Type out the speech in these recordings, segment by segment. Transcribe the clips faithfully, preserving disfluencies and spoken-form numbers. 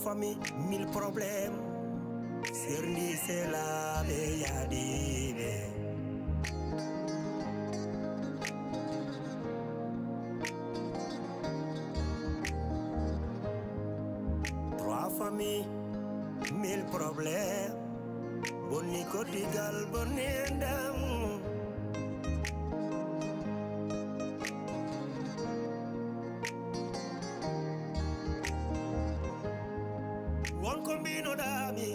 Famille, mille problèmes. Serndi selaɓe yaadiɓe. Trois familles, mille problèmes. Bonni koddigal, bonni enɗam. Won ko mbinoɗami,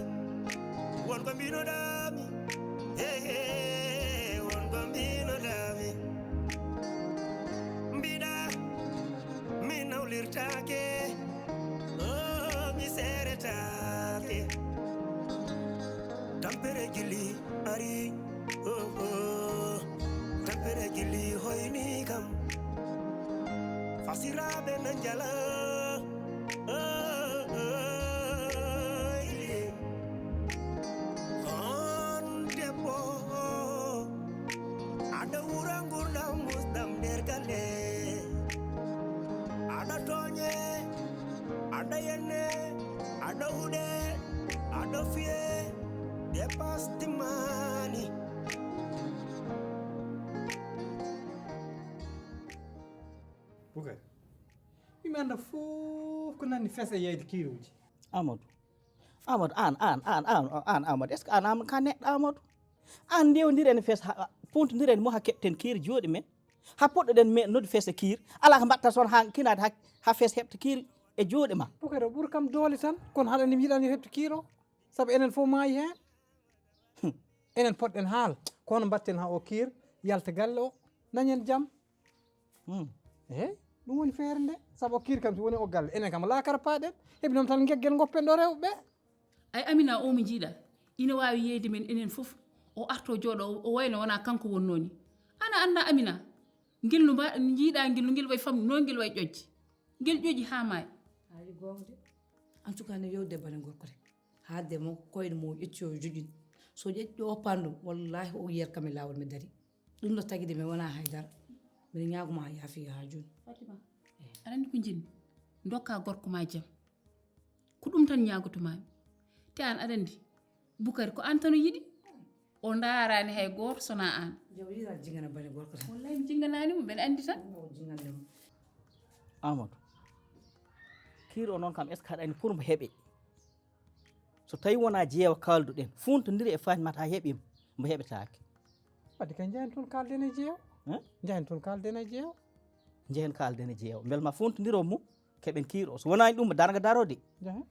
won ko mbinoɗami, hey, hey, won ko mbinoɗami. Mbiɗa, mi nawlirtake, oh, mi seretaake. Tampere gilli ari, oh, oh. Tampere gilli hoyni kam. Fasiraɓe na njala, oh, oh, on debbo, aɗa wura ngurdam musɗam nder galle. Aɗa tooñe, aɗa yenne, aɗa huɗe, aɗa fiye, dépasse timmani. Bukari, mi anda fof ko nanni fes e yeyde kiiruuji. Amadou, Amadou, an an an an an Amadou, est ce que an an ka neɗɗo Amadou? An ndewdir en fes, puntodir en mo ha keɓten kiiri jooɗi men. Ha poɗɗoɗen me nodde fes e kiir, ala ko mbatta son ha kinade ha, ha fes heɓta kiir e jooɗi ma. Bukari o ɓuri kam doole tan, kono haɗa nimi yiɗani heɓta kiir o, sabu enen fof maayi heen. Enen poɗɗen haal, kono mbatten ha o kiir yalta galle o, dañen jam. Eyi, ɗum woni feere nde, sabu o kiir kam so woni o galle, enen kam alaa kara paaɗen, heɓi noon tan ngeggel ngoppen ɗo rewɓe ɓe. Ay Amina o mo njiiɗa ina waawi yeeyde men enen fof, o arto jooɗo o wayno wona kanko wonnoo ni. Ana annda Amina, ngel no mba njiiɗa ngel no ngel wayi fam noon ngel wayi ƴoƴji. Ngel ƴoƴi haa maayi. Haali goonga de. En tout cas ne yewde bane gorko rek. Haadde mo koyɗe mo ƴetti o joƴin. So ƴetti o oppan ɗum wallahi o yer kam e laawol mi dari. Ɗum ɗo tagide mi wona haydara. Mbiɗa ñaaguma yaafiya haa jooni. Fatima, aɗa anndi ko njiɗmi? Ndokka gorko ma jam. Ko ɗum tan ñaagotomaami. Te aan aɗa anndi Bukari ko aan tan o yiɗi. O ndaaraani hay gooto so na aan. Jaw yiɗa jingana bane gorko tan. Wallahi mi jinganani mo, mbeɗa anndi tan. O jingande mo. Amadou, kiir o noon kam est ce que aɗa anndi pour mbo heɓe? So tawi wona jeewa kalduɗen funtodiri e fatimata ha heɓima mbo heɓetake. Wadde kay njahen toon kalden e jeewa. Njahen toon kalden e jeewa. Njehen kalden e jeewa mbel ma funtodiro mum keɓen kiir o so wonani ɗum darga darode. Njahen.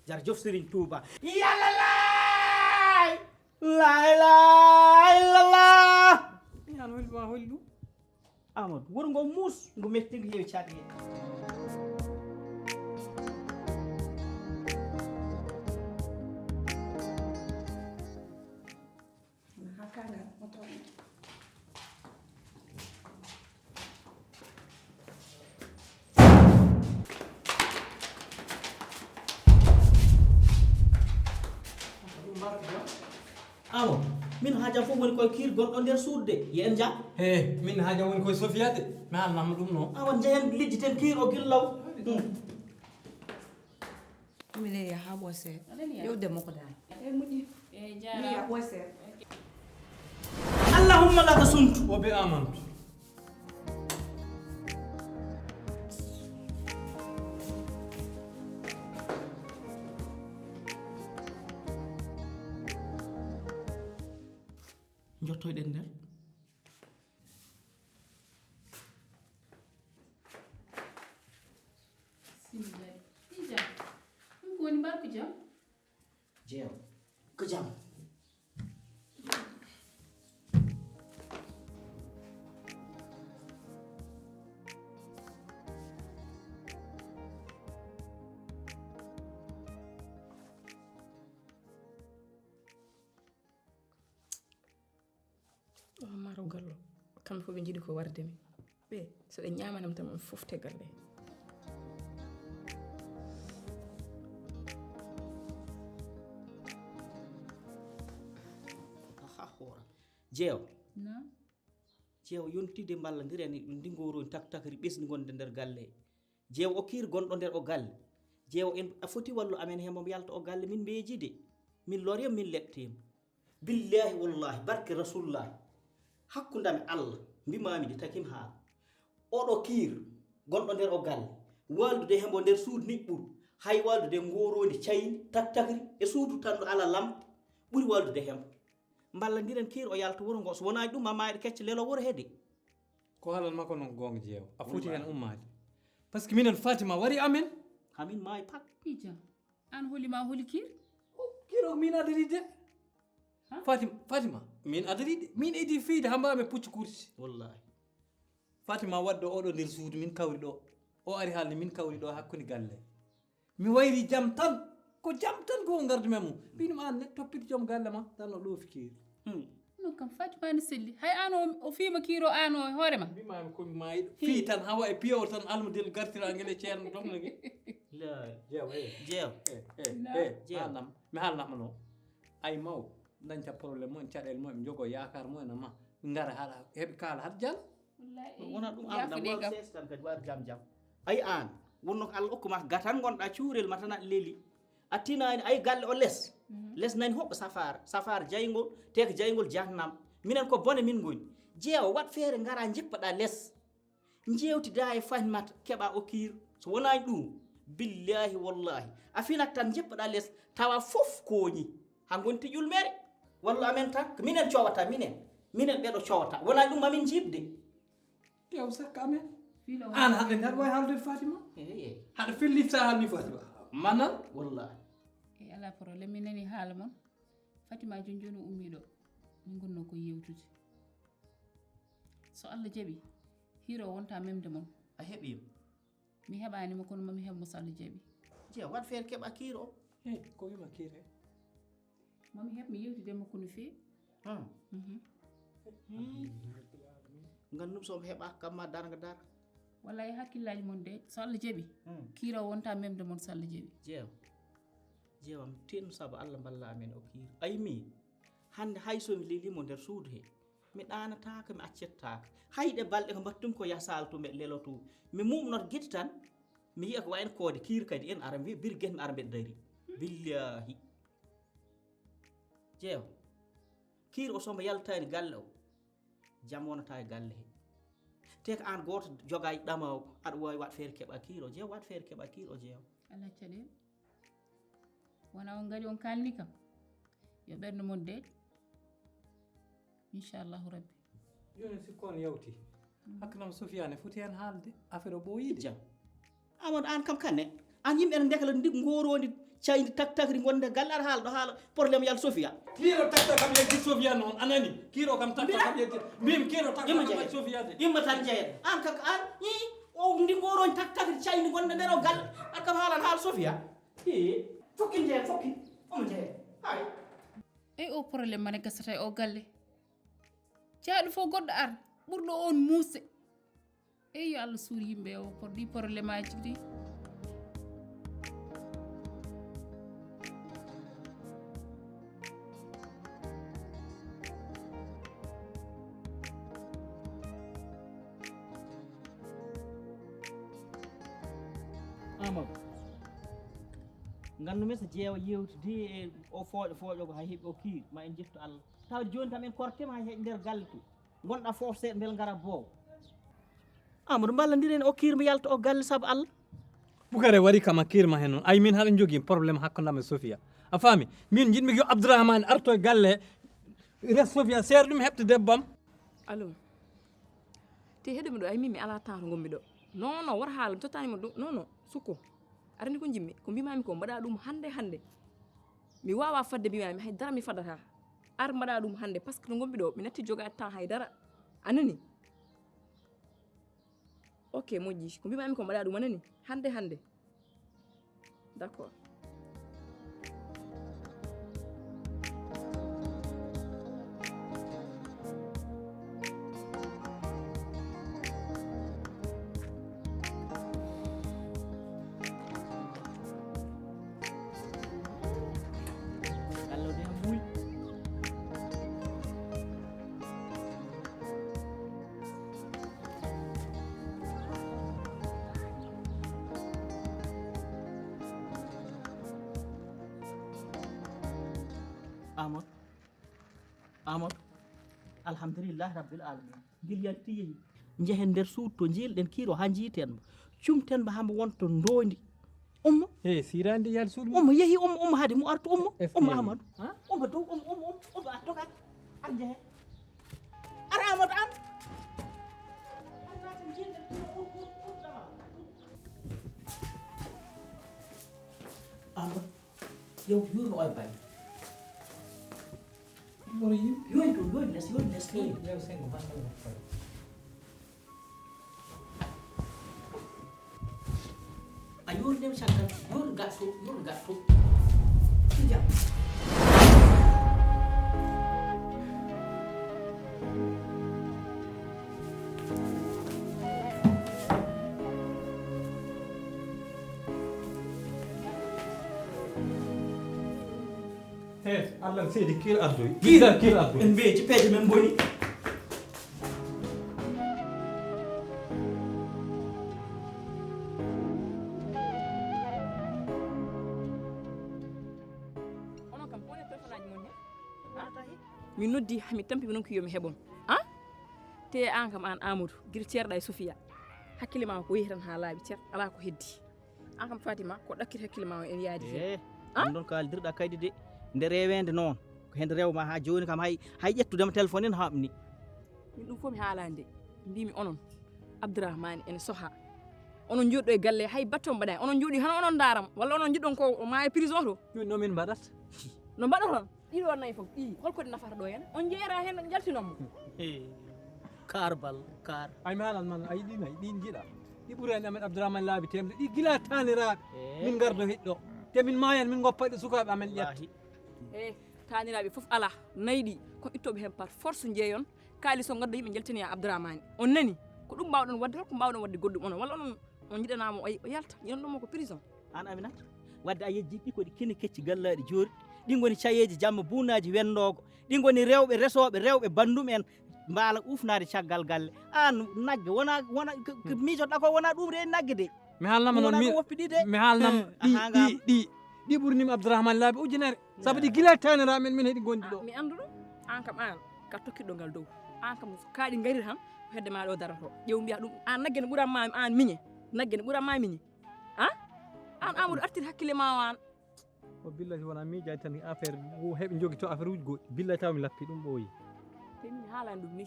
Jara jof sérigne touba. Yalla lay. Lay lay lala. Yan holi ma holi ɗum. Amadou, wuro ngo muus, ngo metti, ngo heewi caɗeele. Awo, min haajam fof woni koye kiir gonɗo nder suudu de, yo en njah. He, min haajam woni koye Sofiyat de, mi haalnama ɗum noon. Awa njehen lijjiten kiir o gillaw. Hmm. Mine ya ha ɓoy seeɗa. Yewde makko dal. E moƴƴi. E jarama. Allahumma laka sumtu. Wa bi amantu. Jottoɗen nder. Bismillah. Ijam. Ɗum ko woni mbar ko jam? Jeew. Ko jam. Maaro gallo kamɓe fof ɓe njiɗi ko warde mi ɓe so ɓe ñamanam tan on fof te galle he. Jeew. Jeew yontide mballodiren ndi ngoroni tak takri ɓesdi gonde nder galle. Jeew o kiir gonɗo nder o galle. Jeewo, en a foti wallu amen hembo yalta o galle, min mbeeji de. Min loriyam, min leptiyam. Billahi wallahi, barke rasulullah. Hakkundam e Allah, mbimami de takim haala. Oɗo kiir, gonɗo nder o galle, waldude hembo nder suudu niɓɓuru, hay waldude ngorondi cayndi, taktakri, e suudu tanɗo ala lampe, ɓuri waldude hembo. Mballondiren kiir o yalta wuro ngo, so wonani ɗum ma mayɗo kecce lelo wuro he de. Ko haalan makko noon goonga, Jeewo. A foti heen ummaade. Parce que minen Fatima wari amen. Hamin maayi pak. Piija, aan holi ma holi kiir? O, kiir o min adori de. Ha? Fatima, Fatima, min adori de. Min idi fiyde haa mbaami puccu kursi. Wallahi. Fatima waɗde oɗo nder suudu min kawri ɗo. O ari haalde min kawri ɗo hakkunde galle. Mi wayri jam tan. Ko jam tan ko ngardu men mum. Mbiɗum aan ne toppito joom galle ma tan no ɗoofi kiir. Hmm. Non kam Fatima ne selli. Hay aan o, o fiima kiir o aan o e hoore ma. Mbimaami ko mi maayiɗo. Fii tan hawa e piyo tan almudel gartira ngel e ceerno domno ngel. La. Jeew, eh. Jeew. Eh, eh, eh. Jeew. Haalnam. Mi haalnama no. Ay maw, dañta problème mumen, caɗeele mumen, ɓe njogoo yaakaar mumen e ma. Ɓe ngara haɗa, heɓe kaala haɗa jala. Wallahi, wona ɗum an, yaafude kam. Sesi tan kadi waɗa jam jam. Ay an, wonno ko Allah okku ma gatan ngonɗa cuurel ma tan aɗa leli. A tinaani ay galle o les. Mhm. Les nani hoɓɓa safar, safar jayngol, te ko jayngol jahannam. Minen ko bone min ngoni. Jeewo, waɗ feere ngara njippaɗa les. Njeewtida e Fatimata, keɓa o kiir. So wonaani ɗum, billahi wallahi, a finat tan njippaɗa les, tawa fof kooñi. Ha ngonti ƴulmere. Wallu amen tan, ko minen cowata, minen. Minen ɓeɗo cowata. Wonaani ɗum mamin jiiɓde. Tew sakka amen. Filo. An haɗa ngar way haalde Fatima? Eeye. Haɗa fellifta haalni Fatima? Manan? Wallahi. E ala problème, mi nani haala mon. Fatima, joni joni o ummi ɗo. Min gonno ko yewtude. So Allah jaɓi, hiiro wonta memde mon. A heɓi mo? Mi heɓani mo, kono mami heɓ mo so Allah jaɓi. Jeew, waɗ feere keɓa kiiro o. Hey, ko wima kiire? Mami heɓ mi yewtude makko no feewi. Hmm. Mhm. Hmm. Nganndu so mi heɓa kam ma darga dar. Wallay hakkillaji mon de, so Allah jaɓi. Hmm. Kiiro wonta memde mon so Allah jaɓi. Jeew. Jeewam tin sabu Allah mballa amen o kiir. Ay mi, hannde hay so mi leli mo nder suudu he, mi ɗaanataaka, mi accettaaka. Hay ɗe balɗe ko mbattum ko yah saaltu mbeɗa leloto. Mi muɓnoto gite tan, mi yiya ko wayen koode kiir kadi en ara mbi-, bir get mi ara mbeɗa dari. Billahi. Jeew. Kiir o somba yaltaani galle o. Jam wonata e galle he. Te ko aan gooto jogaa e ɗama o, aɗa waawi waɗ feere keɓa kiir o jeew, waɗ feere keɓa kiir o jeew. Alaa caɗeele. Wona on ngari on kaalni kam. Yo ɓernde mon deeƴ. Inchallahu Rabbi. Jooni sikko on yawti. Mm. Hakkunde am Sofiane foti heen haalde. Affaire o ɓooyi de. Jam. Amadou, aan kam kanne. Aan yimɓe ene ndekla ndi ngoroondi cayndi tak takri gonde galle aɗa haala ɗo haala problème yal Sofia. Kiiro takta kam yeddi Sofia noon, a nani? Kiiro kam takta kam yeddi. Mbimi kiiro takta kam yeddi Sofia de. Imma tan jeeya. Aan kak aan, i, o ndi ngoroondi tak takri cayndi gonde nder o galle. Aɗa kam haalan haala Sofia. Hi, fokki jeeya, fokki. Omo jeeya. Hay. Ey, o problème mane gasata e o galle. Jaaɗo fof goɗɗo ar, ɓurɗo on muusde. Ey, yo Allah suur yimɓe o por-, ɗi problème aji ɗi. Amadou, nganndu-mi so jeewa yewtidi e o fooƴo fooƴo ko hay heɓi o kiir, ma en njettu Allah. Tawde jooni kam en kortema hay heƴ nder galle to. Ngonɗa fof seeɗa mbel ngara boowo. Amadou, mballondiren o kiir mo yalta o galle sabu Allah. Bukare wari kam a kiir ma heen noon. Ay min haɗa jogii problème hakkunde am e Sofia. A faami? Min njiɗmi yo Abdourahmane arto e galle, res Sofia seeɗa ɗum heɓta debbo am. Allo. Te heɗumi ɗo, ay min mi alaa temps to ngonmi ɗo. Non, non, wor haala, mi tottani mo ɗum. Non, non, sukko. Arani ko njiɗmi, ko mbimami ko mbaɗa ɗum hannde, hannde. Mi wawa fadde mbimami, hay dara mi fadata. Ar mbaɗa ɗum hannde, parce que to ngonmi ɗo, mi natti jogaade temps hay dara. A nani? Ok, moƴƴi. Ko mbimami ko mbaɗa ɗum, a nani? Hannde, hannde. D'accord. Amadou, Amadou, alhamdulillahi rabbil alamin. Ngel yalti yehi. Njehen nder suudu to njiilɗen kiiro haa njiiten mo. Cumten mo haa mo wonto ndoondi. Ummo. He, sirande yaade suudu mum. Ummo yehi, ummo, ummo haade mo artu, ummo. Ummo Amadou. Ha? Ummo dow, ummo, ummo, ummo, ummo a dogat. Ar njehen. Ar Amadou an. Ar naata njiilɗen kiiro, um, um, um, um. Amadou. Yow, yurno oya bañ. Mboɗo yim. Yoy ɗum, yoy les, yoy les, yoy. Yow, sengo, bangal mo koy. A yurnem caggal, yur gaɗɗo, yur gaɗɗo. Jam. He, Allah seydi, kiir ardoy. Kiir, kiir ardoy. En mbeeji, peeje men mboni. Onon kam, ko woni téléphone aji mon he? Ha? Mi noddi, ha mi tampi, mi non ko yo mi heɓon. Ha? Te an kam, an Amadou, gila ceerɗa e Sofia. Hakkille ma ko yehi tan ha laaɓi cer, ala ko heddi. An kam Fatima, ko ɗakkiti hakkille ma o en yaadi hen. Eh, ah? Ɗum ɗon kaaldirɗa kaydi de. Nde reweende noon, ko heen rewma haa jooni kam hay, hay ƴettudema téléphone en haaɓni. Min ɗum fof mi haalani de. Mbimi onon, Abdourahmane ene soha. Onon njooɗo e galle, hay batte on mbaɗani. Onon njooɗi hano onon ndaaram. Walla onon njiɗɗon ko o maaya prison to? Min no min mbaɗat? No mbaɗoton? Ɗiɗo nayi fof, ɗi, holko ɗi nafata ɗo heen? On jeera heen, on jaltinon mo. Eh, kaar bal, kaar. Ay, mi haalan man, ay, ɗi nayi, ɗi njiɗa. Ɗi ɓurani amen Abdourahmane laabi temedere. Ɗi gila taaniraaɓe. Eh. Min ngardo heɗɗo. Te min maayan, min ngoppa ɗi sukaaɓe amen ƴetta. Wallaahi. Eh, taaniraaɓe fof alaa. Nayi ɗi, ko ittooɓe heen par force njeeyon. Kaalis o ngaddo yimɓe njaltinoya Abdourahmane. On nani? Ko ɗum mbaawɗon waɗde, holko mbaawɗon waɗde goɗɗum onon? Walla onon, on njiɗanaa mo o, o yalta? Njiɗanɗon mo ko prison? Aan Aminata, wadde a yejjit ɗi ko ɗi kene kecci gallaaɗi joori, ɗi ngoni cayeeji jamma buunnaaji wenndoogo, ɗi ngoni rewɓe resooɓe, rewɓe banndum en mbaala uufnaade caggal galle. Aan nagge wona, wona ko, ko miijotoɗaa ko wona ɗum reeni nagge de. Mi haalnama noon, wona mi, ko woppi ɗi de. Mi haalnam. Hmm, ɗi, aha, ɗi, ngam. Ɗi, ɗi ɓurnima Abdourahmane laabi ujunere. Sabu ɗi gila taniraɓe men heɗi gondi ɗo. Ah, mi anndu ɗum. Aan kam aan, ka tokkiɗo ngal dow. Aan kam, ka ɗi ngari tan, ko hedde ma ɗo darato. Ƴeew mbiya ɗum, aan nagge ne ɓuran ma, aan miñe. Nagge ne ɓuran ma miñe. Ah? Aan Amadou artir hakkille ma o aan. O billati wona miijaade tan affaire, o heɓe jogi to affaire uji goɗɗi. Billati taw mi lappi ɗum ɓooyi. Te min haalani ɗum ni.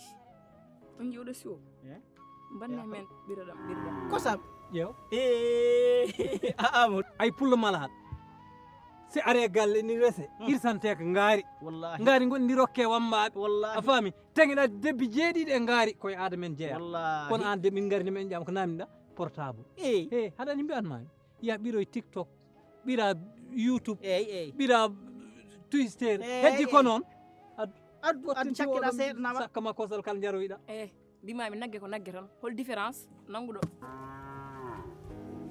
On njiɗo siwo. Eh? Mbanne men ɓiroɗam, ɓiroɗam. Kosam. Ƴeew. Eh, a Amadou. Ay pullo malaat. Si are galle ni rese, hmm, irsante ko ngaari. Wallahi. Ngaari ngon ndi rokke wammbaaɓe. Wallahi. A faami? Teŋeɗa debbi jeeɗiɗi e ngaari koye aada men jeeya. Wallahi. Kono aan de min ngari ni men ƴam ko namdiɗa portable. Eh. Eh, haɗani mbiyan ma. Ya ɓiroy TikTok, ɓira YouTube, eey, eey, ɓira Twitter. Eey, heddi ko eey, noon. Ad-, addu, addu, cakkiɗa seeɗa nawa. Sakka ma kosal kal njaroyɗa. Eh, mbimami nagge ko nagge tan. Hol différence? Nanngu ɗo.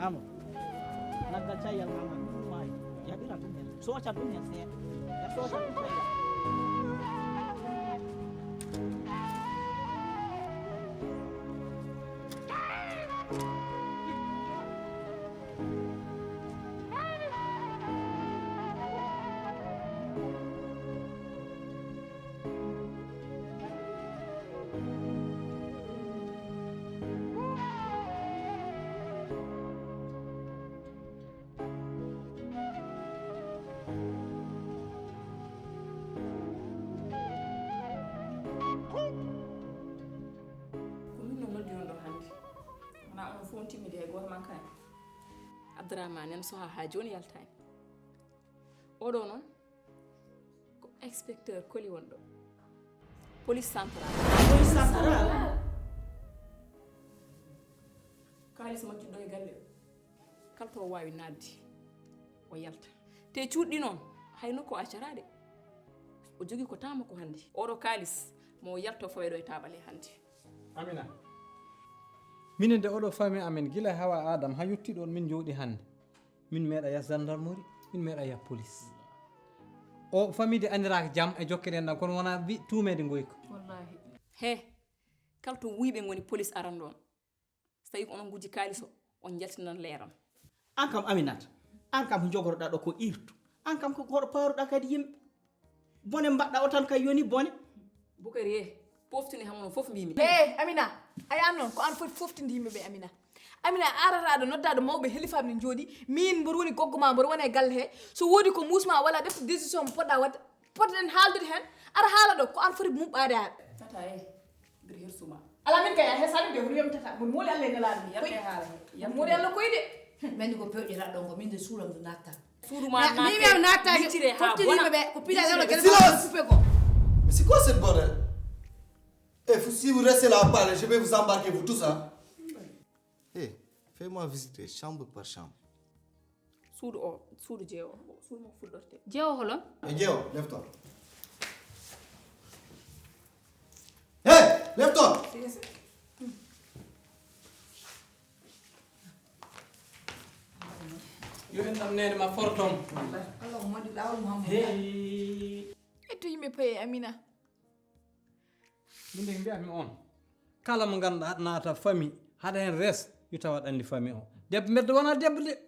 Amo. Naggal cayyal ngal ngal ɗum maayi. Ya ɓira ɗum heen. Sooca ɗum heen seeɗa. Ya sooca ɗum cayyal. Ko min no noddi on ɗo hannde. Wona onon fof on timmidi hay gooto mankaani. Abdourahmane en soha haa jooni yaltaani. Oɗo noon ko inspecteur koli wonɗo. Police centrale. Police centrale. Kaalis majjuɗo e galle o. Kala to o waawi naatde, o yalta. Te cuuɗi noon, hay nokku o accataade. O jogii ko taama ko hannde. Oɗo kaalis, mo o yalto fawe ɗo e taabal he hannde. Amina. Minen de oɗo famille amen gila hawa Adam ha yotti ɗon min jooɗi hannde. Min meeɗa yah gendarmerie, min meeɗa yah police. O famille de andiraka jam e jokkere enɗam, kono wona wi tuumede ngoyka. Wallahi. He, kala to wuyɓe ngoni police aran ɗon. So tawi ko onon ngujji kaalis o, on jaltinan leeral. An kam Aminata, an kam ko jogoroɗa ɗo ko irtu. An kam ko hoɗo paaruɗa kadi yimɓe. Bone mbaɗɗa o tan kay yoni bone. Bukari e poftini hamono fof mbimi e Amina. A yan noon ko an foti foftinde yimɓe ɓe Amina. Amina arataɗo noddaɗo mawɓe helifaaɓe ne jooɗi, min mboɗo woni goggo ma mboɗo wona e galle he, so woodi ko muusma walla ɗefte décision mo poɗɗa wadde, poɗɗen haaldude heen. Aɗa haala ɗo ko an foti muɓɓaade aɗa. Tata e mbiɗa hersuma. Ala min kay a hesani de huriyam tata mon mooli Allah e nelaɗo. Yalta e haala he. Mon mooli Allah koy de. Mani ko pewƴata ɗon ko min de suulam du natta. Suudu ma mi mi natta nattaki liccire ha fofti bona. Yimɓe ɓe ko pila yalo gele Silence. Coupé ko. Mais c'est quoi cette bordel? Eh, vous- si vous restez là à parler, je vais vous embarquer, vous tous, hein. Eh, fais-moi visiter chambre par chambre. Suudu o suudu jeewo suudu mo fuɗɗorte. Jeewo holon? Eh, Diego, lève-toi. Hey, lève-toi. Yo en ɗam nene ma fortom. Allah o moƴƴi lawol Muhammad. Hey. Ɓetto yimɓe paye Amina. Min de mbiyatmi on kala mo ganduɗa haɗa naata famille haɗa hen res yo taw aɗa andi famille o. Debbo mbedda wona debbo de.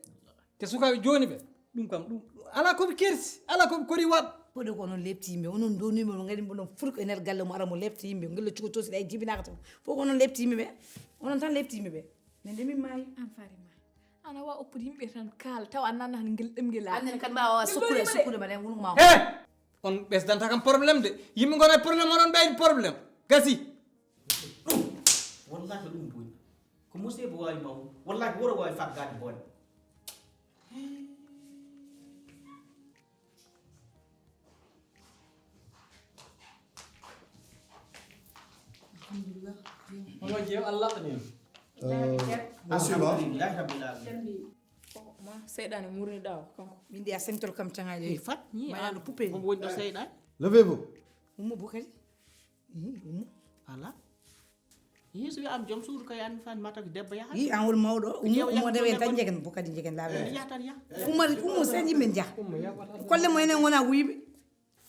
Te sukaɓe joni ɓe ɗum kam ɗum ala koɓe kersi ala koɓe kori waɗ. Koɗo ko onon lepti yimɓe onon donimi mo gadi onon furko e nder galle mo ara mo lepti yimɓe gilla cuko tosi ɗa e jibinaka tan fof ko onon lepti yimɓe ɓe. Onon tan lepti yimɓe ɓe. Min de min maayi. An farima. Ana wa oppude yimɓe tan kaala taw an nanna tan ngel ɗemngel laa. Annen kadi mbawa wawa sukkude sukkude mbaɗen wulgo ma. He! On ɓesdanta kam problème de. Yimɓe gona e problème onon ɓeydi problème. Gasi. Ɗum wallahi ɗum boni. Ko musiba wawi mawɗo. Wallahi woro wawi faggade bone. Omo jeew Allah ɗanin. Assuivant. Ma seyɗane murniɗa o kanko. Min de a sentol kam tagaji. Fat ni ano poupée. Omo woni ɗo seyɗane. Levez-vous. Ummo bukari. Ummo. Ala. Yeeso wi am joom suudu kay an fan mata ko debbo yaha. Yi an wol mawɗo ummo ummo de wen tan jegen bo kadi jegen laaɓe. Yaha tan yaha. Ummo ummo sen yimɓe jaha. Kolle mo enen wona wuyɓe.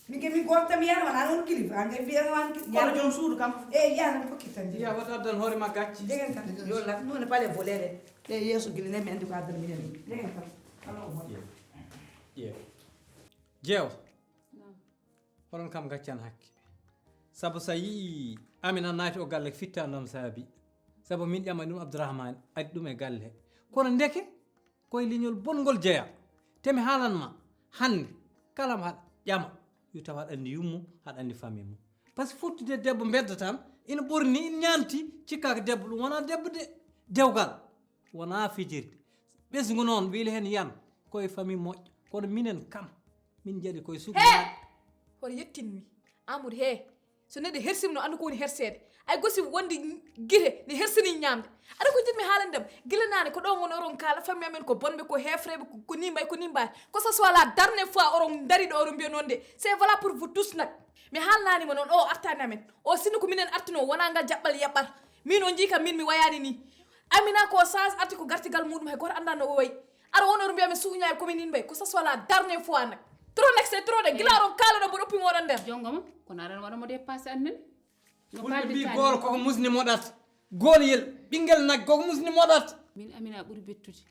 Min ke min goto tan mi yiyata wona noon kilifa an kay mbiyan wan. Kono joom suudu kam. E yiyata mi hokki tan. Yiyata wata addan hoore ma gacci. Jegen tan yo la noon e pale volere. E yeeso gili ne mi andi ko addan minen. Jegen tan. Allo mo. Jeew. Onon kam gaccan hakke. Sabu so a yii Amina naati o galle fitta noon saabi. Sabu min ƴamani ɗum Abdourahmane adi ɗum e galle he. Kono ndeke koye leñol bongol jeya. Te mi haalan ma hannde kala mo haɗa ƴama yo taw haɗa anndi yummum haɗa anndi famille mum. Par ce que fottude debbo mbedda tan ina ɓorni ina ñaanti cikka ko debbo ɗum wona debbo de dewgal. Wona fijirde. Ɓesngu noon weli heen yan koye famille moƴƴo kono minen kam min njaɗi koye sugu. He! Hoto yettinmi Amadou he. So neɗɗo hersima no anndu ko woni herseede. Ay gosi wonde gite ne hersini ñaamde. Aɗa ko jiɗmi haalande ma gila naane ko ɗo ngon oɗon kaala famille amen ko bonɓe ko hefreɓe ko ni mbay ko ni mbaati ko ce soit la dernière fois oɗon dari ɗo oɗon mbiya noon de c'est valable pour vous tous nag. Mi haalnanima noon o artani amen o sinno ko minen artuno wona ngal jaɓɓal yaɓɓata min o jii kam min mi wayani ni. Amina ko change arti ko gartigal muɗum hay goto anda no o wayi. Aɗa wona oɗo mbiya mi suuñaani commune yimɓe ko ce soit la dernière fois nag. Trop nag c'est trop de gila oɗon kaala ɗo mboɗo oppi moɗon nder. Jongoma kono aɗa waɗa mo dépassé annen. No fulɓe mbi goolo koko musni moɗat. Goolyel ɓinngel nag koko musni moɗat. Min Amina ɓuri bettude.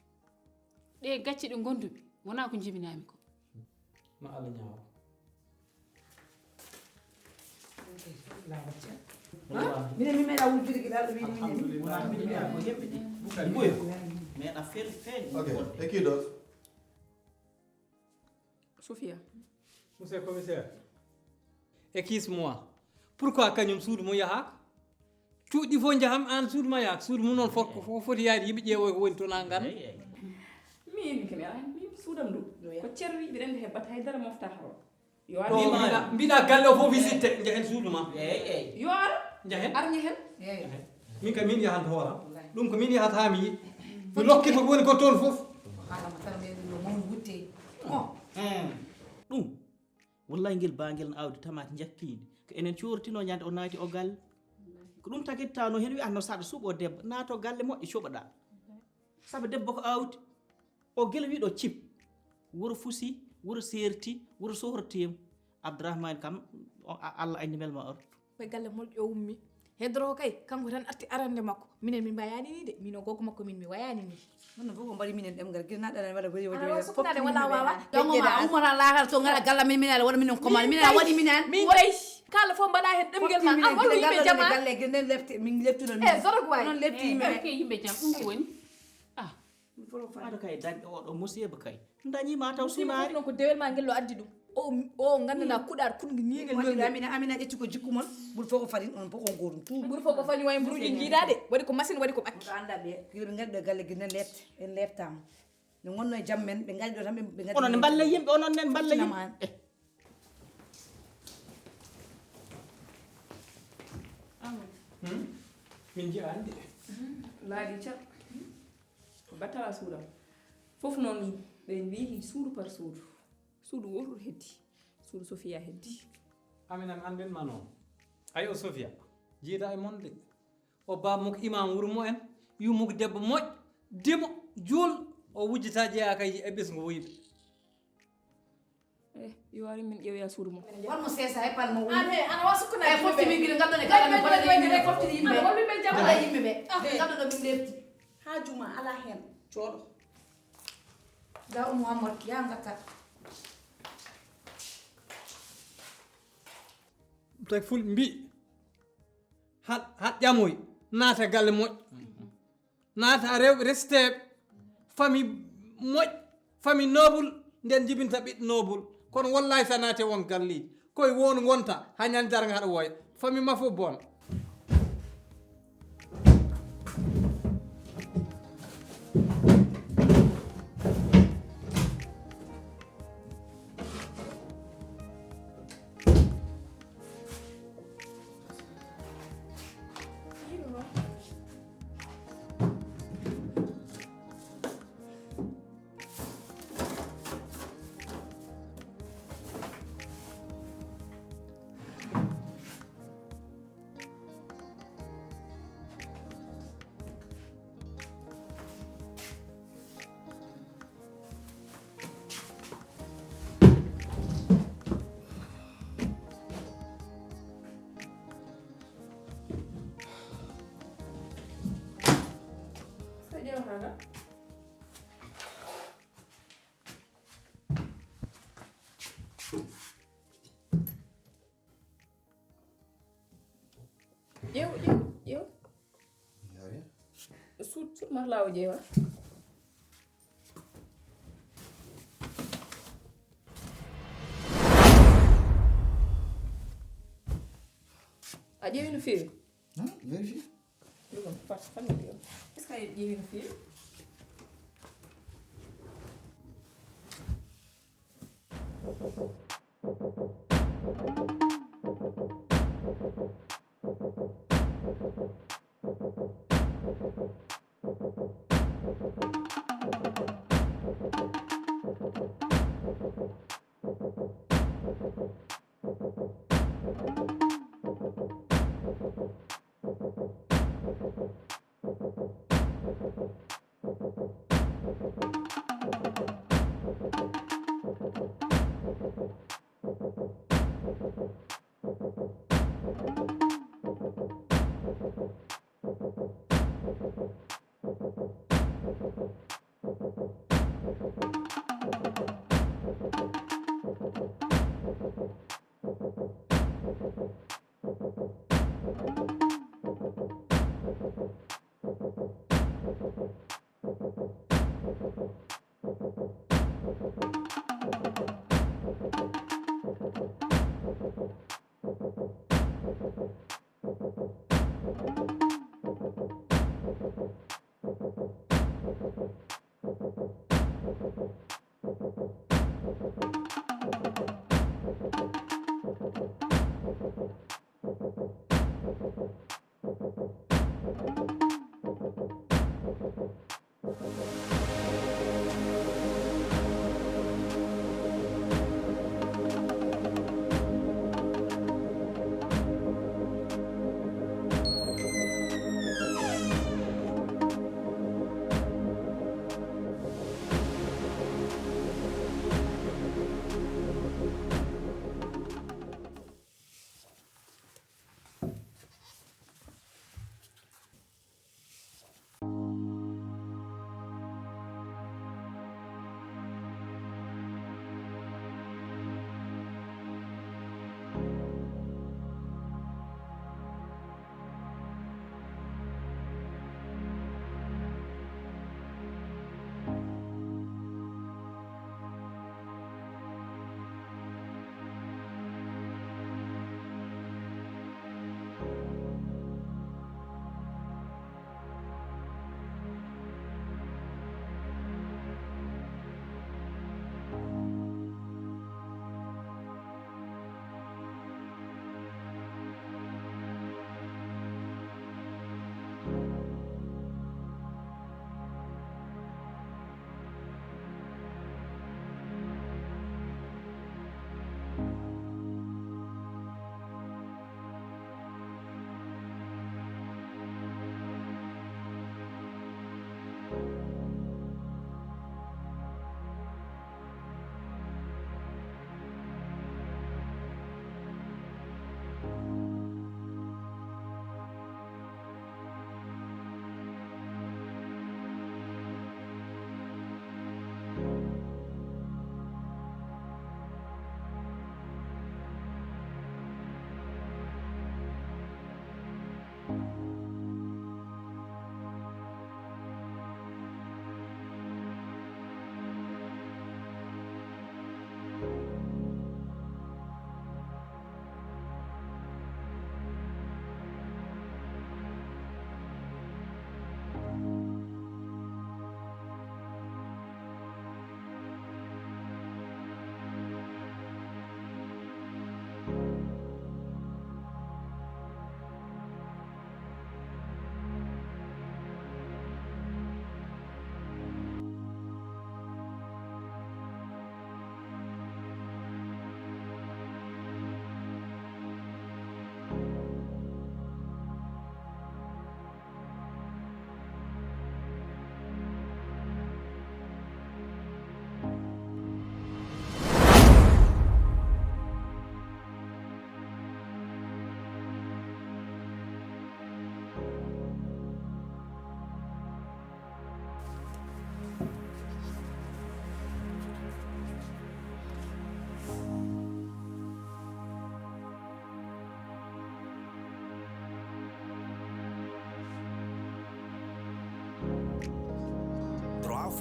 Ɗe gacce ɗe gondumi wona ko jibinami ko. Ma Allah ñaawro. Minen mi meeɗa wujjude giɗal ɗo wiɗi minen. Mbuya meeɗa fel feeñ. Ok. Et qui d'autre? Sofia. Monsieur le commissaire, excuse-moi. Pourquoi kañum suudu mum yahaaka? Cuuɗi ɗi fof njaham aan suudu ma yahaaka. Suudu mum noon fof ko foti yaade yimɓe ƴeewoy ko woni toon aan ngannda. Min kene ala min suudam ndu ko cerwi mbiɗa anndi heɓat haydara mofta haro. Yo ar mbiɗa galle o fof visite njahen suudu ma. Yo ar njahen. Ar njahen. Min ka min yahanta hooram. Ɗum ko min yahata haa mi yiɗi. Mi lokkita ko woni ko toon fof. Ɗum wallahi ngel bangel no awdi tamate njakkindi ko enen coortino ñande o naati o galle. Ko ɗum tagittano hen wi'atno saɗa suuɓo debbo naato galle moƴƴo coɓoɗa. Sabu debbo ko awdi. O gila wiɗo cip. Wuro fusi, wuro serti, wuro sohrotima. Abdourahmane kam Allah anndi mbel ma or. Koye galle moƴƴo o ummi. Heddoroko kay, kanko tan arti arande makko. Minen min mbayani ni de, min o gogo makko min mi wayani ni. Ɗum ɗo fof ko mbaɗi minen ɗemngal, gila naɗɗa aɗa waɗa weyo weyo. Aɗa waɗa fof sukkanaaɓe minen wala mbaɗi wawa. Ɗemngal. Ɗemngal a umata laakara to ngara galla min, min ala waɗa minen commande, min ala waɗi minen. Min kay, kala fof mbaɗa hen ɗemngel ma. An wallu yimɓe jama. Galle, gila nden lefte, min leftuno min. Eh, zorog waay. Noon lefti yimɓe ɓe. Eh, ke yimɓe jam, ɗum ko woni? Ah. Ɗum fof ko fayi. Aɗa kay dañɗo oɗo musiba kay. Dañi ma taw sunaari. Ɗum fof noon ko dewel ma ngel lo addi ɗum. O, o nganndanɗaa kuɗaar kun ngi ni ngel lo. Amina, Amina ƴetti ko jikku mon. Ɓuri fof ko farin, on fof on gootum. Ɓuri fof ko fañi way mburuuji jiidaade. Waɗi ko machine, waɗi ko ɓakki. Ko annda ɓe, ɓe ngari ɗo galle gi ne lefte, en leftama. Ne wonno e jam men, ɓe ngari ɗo tan, ɓe, ɓe ngari. Onon ne mballa yimɓe, onon nen mballa yimɓe. Amadou. Hmm? Min njiyaani de. Laaɗi car. Ko battala suudam. Fof noon ɓe mbiyi suudu par suudu. Suudu wootu heddi. Suudu Sofia heddi. Amin an annden ma noon. Ayo Sofia, jiida e mon de. O baaba mum ko imam wuro mumen, yummum ko debbo moƴƴo, dimo, juul, o wujjata jeyaa kay e ɓesngu wuyɓe. Eh, yo ari min ƴeewoya suudu mum. Won mo seesa he pal mo woni. An he, ana wa sukkana. Eh, fofti min gila ngaddo ne kala min bala yimɓe. Fofti yimɓe. Ana won ɓe jam. Bala yimɓe ɓe. Ah. Ngaddo ɗo min lefti. Haaju ma ala hen. Jooɗo. Da o Muhammad, ya ngatta. Tawi ful mbi. Haɗ, haɗ ƴamoy. Naata galle moƴƴo. Naata rewɓe resiteeɓe, famille moƴƴo, famille noble, nden jibinta ɓiɗɗo noble. Kono wallahi sa naate won galleeji, koye won wonta, ha ñande darnga haɗa wooya. Famille ma fof boona. Ƴeew, ƴeew, ƴeew. Suut, suut ma laawo ƴeewa. A ƴeewi no feewi? Hein? Vérifier. Ɗum ɗon, pat, tan mi ƴeewa. Est-ce que a ƴeewi no feewi?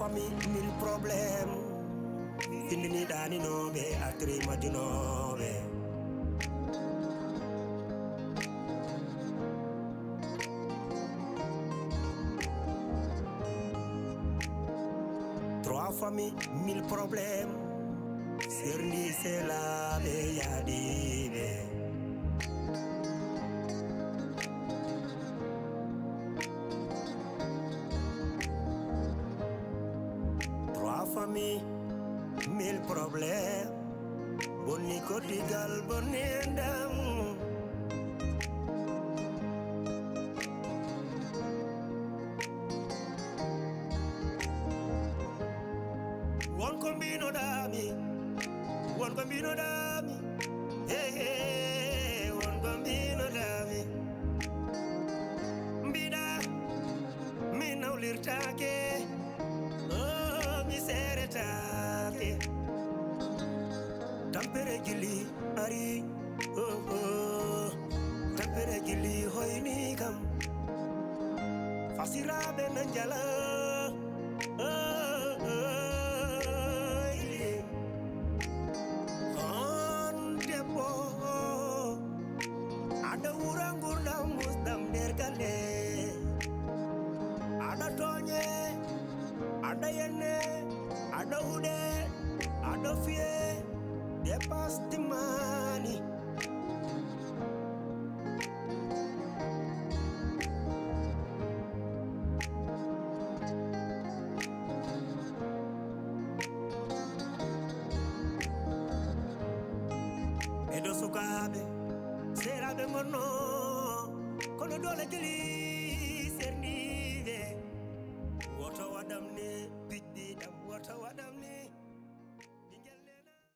Famille, mille problèmes. Findini ɗaninooɓe, artiri majjunooɓe. Trois familles, mille problèmes. Serndi selaaɓe yaadiiɓe. Trois familles, mille problèmes. Bonni koddigal, bonni enɗam. Won ko mbinoɗaami, won ko mbinoɗaami, he, he, won ko mbinoɗaami. Mbiɗa, mi nawlirtaake, oh, mi seeretaake. Tampere gili ari, oh, oh. Tampere gili hoyni kam. Fasiraaɓe na njala, oh, oh, yeah. On debbo, aɗa wura ngurdam musɗam nder galle. Aɗa tooñe, aɗa yenne, aɗa huɗe, aɗa fiye, dépasse timmaani. E ɗo sukaaɓe, seeraaɓe ngonno, kono doole gili.